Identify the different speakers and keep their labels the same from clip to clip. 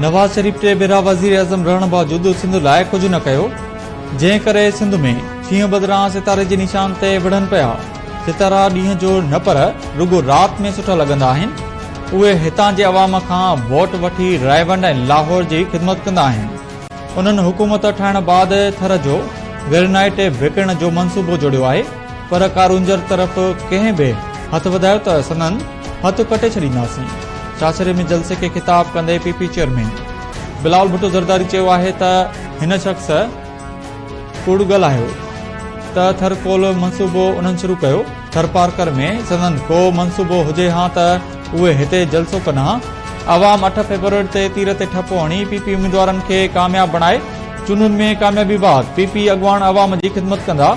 Speaker 1: نواز شريف ٽي ڀيرا وزيراعظم رهڻ باوجود سنڌ لاء ڪجهه نه ڪيو، جنهن ڪري سنڌ ۾ شينهن بدران ستاري جي نشان تي وڙهن پيا. ستارا ڏينهن جو نه پر رڳو رات ۾ سٺا لڳندا آهن. اهي هتان جي عوام کان ووٽ وٺي رائيونڊ ۽ لاهور جي خدمت ڪندا آهن. انهن حڪومت ٺاهڻ بعد ٿر جو گرينائيٽ وڪڻڻ جو منصوبو جوڙيو آهي پر ڪارونجهر طرف ڪنهن به هٿ وڌايو ته سندن هٿ ڪٽي ڇڏينداسين. ڇاڇري ۾ جلسي کي خطاب ڪندي P P chairman Bilawal Bhutto Zardari چيو آهي ته هن شخص ڪوڙ ڳالهايو ته ٿر ڪول منصوبو انهن شروع ڪيو، ٿرپارڪر ۾ سندن ڪو منصوبو هجي هان ته اهي هتي جلسو ڪن هان، عوام اٺ فيبروري تي تير تي ٺپو هڻي پي پي اميدوارن کي ڪامياب بڻائي، چونڊن ۾ ڪاميابي بعد پي پي اڳواڻ عوام جي خدمت ڪندا،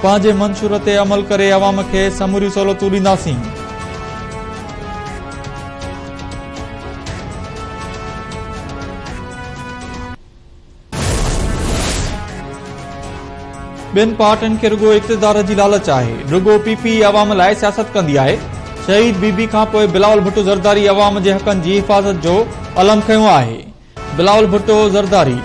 Speaker 1: پنهنجي منشور تي عمل ڪري عوام کي سموريون سهولتون ڏينداسين. ٻين پارٽين کي رڳو اقتدار جي لالچ آهي، رڳو پي پي عوام لاء سياست ڪندي آهي، شهيد بي بي کانپوء بلاول ڀٽو زرداري عوام جي حقن جي حفاظت جو علم کنيو آهي، بلاول ڀٽو زرداري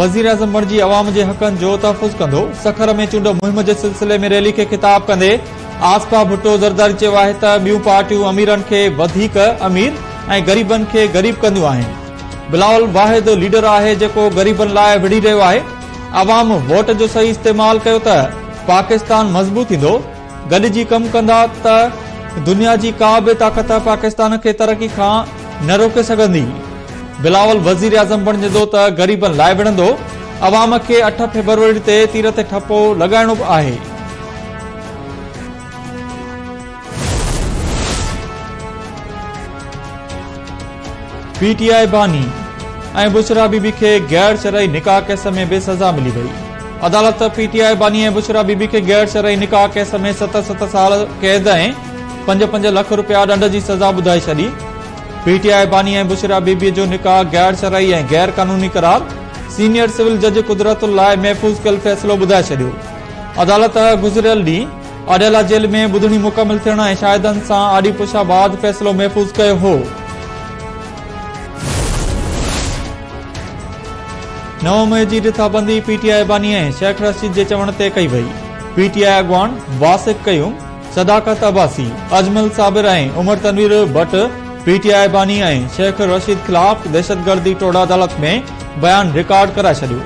Speaker 1: وزيراعظم بڻجي عوام جي حقن جو تحفظ ڪندو، سکر ۾ چونڊ مهم جي سلسلي ۾ ريلي کي خطاب ڪندي آصفه ڀٽو زرداري چيو آهي ته ٻيون پارٽيون اميرن کي وڌيڪ امير ۽ غريبن کي غريب ڪنديون آهن. بلاول واحد ليڊر آهي جيڪو غريبن لاء وڙهي رهيو آهي، عوام ووٽ جو صحيح استعمال ڪيو ته پاڪستان مضبوط ٿيندو، گڏجي ڪم ڪندا ته دنيا جي ڪا به طاقت پاڪستان کي ترقي کان نه روڪي سگهندي، بلاول وزيراعظم بڻجندو ته غريبن لاء وڙهندو، عوام کي اٺ فيبروري تي تير تي ٺپو لڳائڻو آهي. پي ٽي آء باني ۽ بشريٰ بي بي کي غير شرعي نڪاح ڪيس ۾ به سزا ملي وئي. عدالت پي ٽي آء باني ۽ بشريٰ بي بي کي غير شرعي نڪاح ڪيس ۾ ست ست سال قيد ۽ پنج پنج لک رپيا ڏنڊ جي سزا ٻڌائي ڇڏي. پي ٽي آء باني ۽ بشريٰ بي بي جو نڪاح غير شرعي ۽ غير قانوني قرار، سينيئر سول جج قدرت الله محفوظ ڪيل فيصلو ٻڌائي ڇڏيو. عدالت گذريل ڏينهن اڊيالا جيل ۾ ٻڌڻي مڪمل ٿيڻ ۽ شاهدن سان آڏي پڇا بعد فيصلو محفوظ ڪيو هو. نو مئي جي رٿابندي پي ٽي آء باني ۽ شيخ رشيد جي چوڻ تي ڪئي وئي، پي ٽي آء اڳواڻ واثق قيوم، صداقت عباسي، اجمل صابر ۽ عمر تنوير بٽ پي ٽي آء باني ۽ شيخ رشيد خلاف دهشتگردي ٽوڙ عدالت ۾ بيان رڪارڊ ڪرائي ڇڏيو.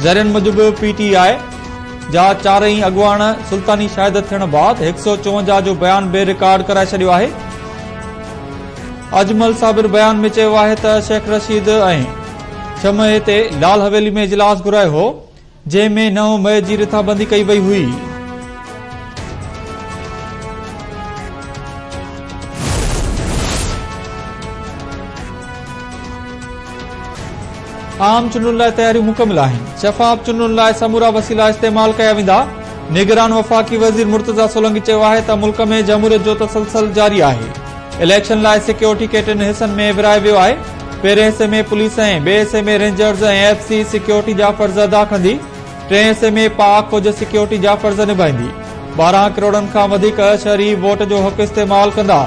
Speaker 1: ذريعن موجب پي ٽي آء جا چارئي اڳواڻ سلطاني شاهد ٿيڻ بعد هڪ سئو چوونجاهه جو بيان به رڪارڊ ڪرائي ڇڏيو آهي. اجمل صابر بيان ۾ چيو آهي ته شيخ رشيد ۽ ڇهه مئي تي لال حويلي ۾ اجلاس گهرايو هو جنهن ۾ نو مئي جي رٿابندي ڪئي وئي هئي. عام چونڊن لاء تياريون مڪمل آهن، شفاف چونڊن لاء سمورا وسيلا استعمال ڪيا ويندا، نگران وفاقي وزير مرتضيٰ سولنگي چيو آهي ته ملڪ ۾ جمهوريت جو تسلسل جاري آهي، اليڪشن لاء سيڪيورٽي کي ٽن حصن ۾ ورهايو ويو آهي، پهرين حصي ۾ پوليس ۽ ٻئي حصي ۾ رينجرز ۽ ايف سي سيڪيورٽي جا فرض ادا ڪندي، ٽئين حصي ۾ پاڪ فوج سيڪيورٽي جا فرض نڀائيندي، 12 ڪروڙن کان وڌيڪ شهري ووٽ جو حق استعمال ڪندا.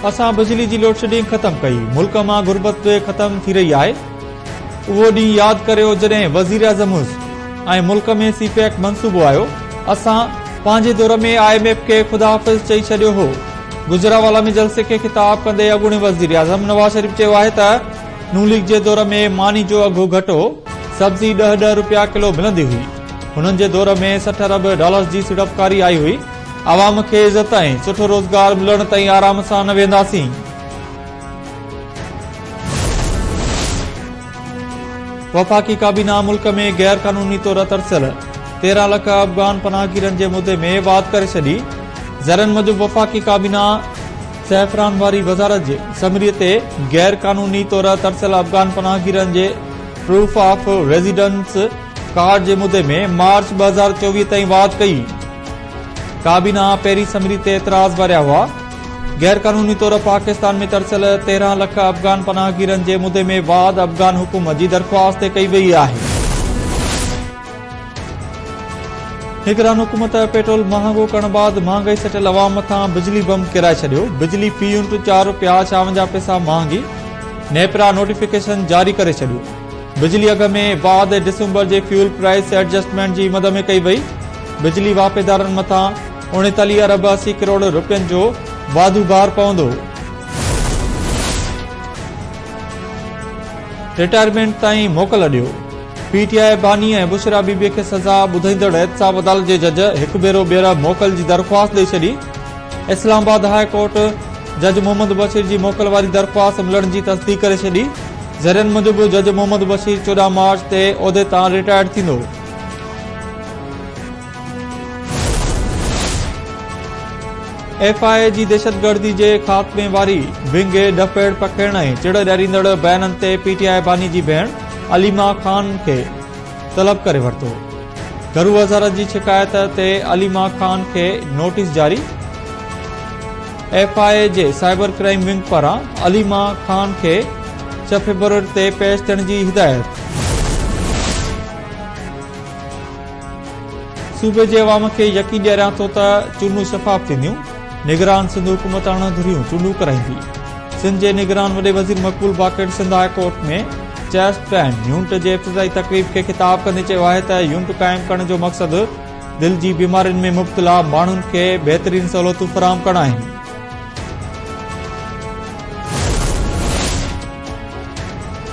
Speaker 1: اسان بجلي جي لوڊشيڊنگ ختم ڪئي، ملڪ مان غربت به ختم ٿي رهي آهي، اهو ڏينهن ياد ڪريو جڏهن وزيراعظم هيس ۽ ملڪ ۾ سي پيڪ منصوبو آيو، اسان پنهنجي دور ۾ I M F کي خدا حافظ چئي ڇڏيو هو. گجرانوالا ۾ جلسي کي خطاب ڪندي اڳوڻي وزيراعظم نواز شريف چيو آهي ته نون ليگ جي دور ۾ ماني جو اگهه گهٽ هو، سبزي ڏهه ڏهه رپيا ڪلو ملندي هئي. هنن جي دور ۾ 60 ارب ڊالرز جي سيڙپڪاري آئي هئي، عوام کي عزت ۽ سٺو روزگار ملڻ تائين آرام سان نه ويهنداسين. وفاقي ڪابينا ملڪ ۾ غير قانوني طور ترسيل 13 لک افغان پناهگيرن جي مدي ۾ واڌ ڪري ڇڏي. ذريعن موجب وفاقي ڪابينا سيفران واري وزارت جي سمري تي غير قانوني طور ترسيل افغان پناهگيرن جي پروف آف ريزيڊنس ڪارڊ جي مدي ۾ مارچ 2024 تائين واڌ ڪئي. ڪابينا پهرين سمري تي اعتراض واريا هئا. غير قانوني طور پاڪستان ۾ ترسيل 13 لک افغان پناهگيرن جي مدي ۾ واڌ افغان حڪومت جي درخواست تي ڪئي وئي آهي. نگران حڪومت پيٽرول مهانگو ڪرڻ بعد مهانگائي سٽيل عوام مٿان بجلي بم ڪيرائي ڇڏيو، بجلي في يونٽ چار رپيا 56 پئسا مهانگي، نيپرا نوٽيفڪيشن جاري ڪري ڇڏيو. بجلي اگهه ۾ واڌ ڊسمبر جي فيول پرائس ايڊجسٽمينٽ جي مد ۾ ڪئي وئي، بجلي واهپيدارن مٿان 39 ارب 80 ڪروڙ رپين جو واڌو بار پوندو. رٽائرمينٽ تائين موڪل ڏيو، پي ٽي آء باني ۽ بشريٰ بي بي کي سزا ٻڌائيندڙ احتساب عدالت جي جج هڪ ڀيرو ٻيهر موڪل جي درخواست ڏئي ڇڏي، اسلام آباد هاء ڪورٽ جج محمد بشير جي موڪل واري درخواست ملڻ جي تصديق ڪري ڇڏي، ذريعن موجب جج محمد بشير 14 مارچ تي عهدي تان رٽائرڊ ٿيندو. ايف I اي جي دهشتگردي جي خاتمي واري ونگ ڏڦيڙ پکيڙڻ ۽ چڙ ڏياريندڙ بيانن تي پي ٽي آء باني جي ڀيڻ عليما خان کي طلب ڪري ورتو. گهرو وزارت جي شڪايت تي عليما خان کي نوٽيس جاري. ايف I اي جي سائبر ڪرائيم ونگ پاران عليما خان کي 6 فيبروري تي پيش ٿيڻ جي هدايت. صوبي جي عوام کي يقين ڏياريان ٿو ته چونڊون شفاف ٿينديون، نگران سنڌ حڪومت اڻ ڌريون چونڊون ڪرائيندي. سنڌ جي نگران وڏي وزير Maqbool Baqir Sindh high court ۾ chest pain unit جي افتتاحي تقريب کي خطاب ڪندي چيو آهي ته يونٽ قائم ڪرڻ جو مقصد دل جي بيمارين ۾ مبتلا ماڻهن کي بهترين سهولتون فراهم ڪرڻ آهن.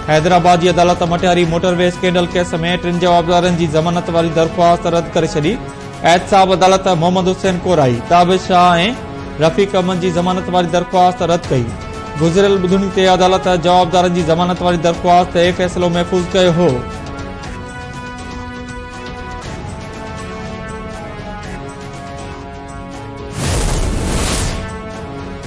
Speaker 1: حيدرآباد جي عدالت Matiari motor V scandal case ۾ ٽن جوابدارن جي ضمانت واري درخواست رد ڪري ڇڏي. احتساب عدالت محمد حسين ڪورائي، تابش شاهه ۽ رفيق احمد جي ضمانت واري درخواست رد ڪئي. گذريل ٻڌڻي تي عدالت جوابدارن جي ضمانت واري درخواست تي فيصلو محفوظ ڪيو هو.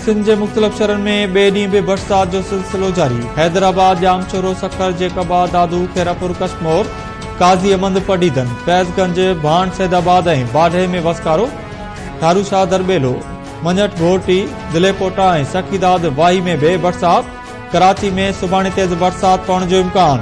Speaker 1: سنڌ جي مختلف شهرن ۾ ٻئي ڏينهن به برسات جو سلسلو جاري، حيدرآباد، ڄامشورو، سکر، جيڪب آباد، دادو، خيرپور، ڪشمور، قاضي احمد، پڊعيدن، فيض گنج، ڀاڻ، سيد آباد ۽ باڊهه ۾ وسڪارو، ٺاروشاهه، درٻيلو، مڃٺ، گهوٽي، دليپوٽا ۽ سخيداد واهي ۾ به برسات، ڪراچي ۾ سڀاڻي تيز برسات پوڻ جو امڪان.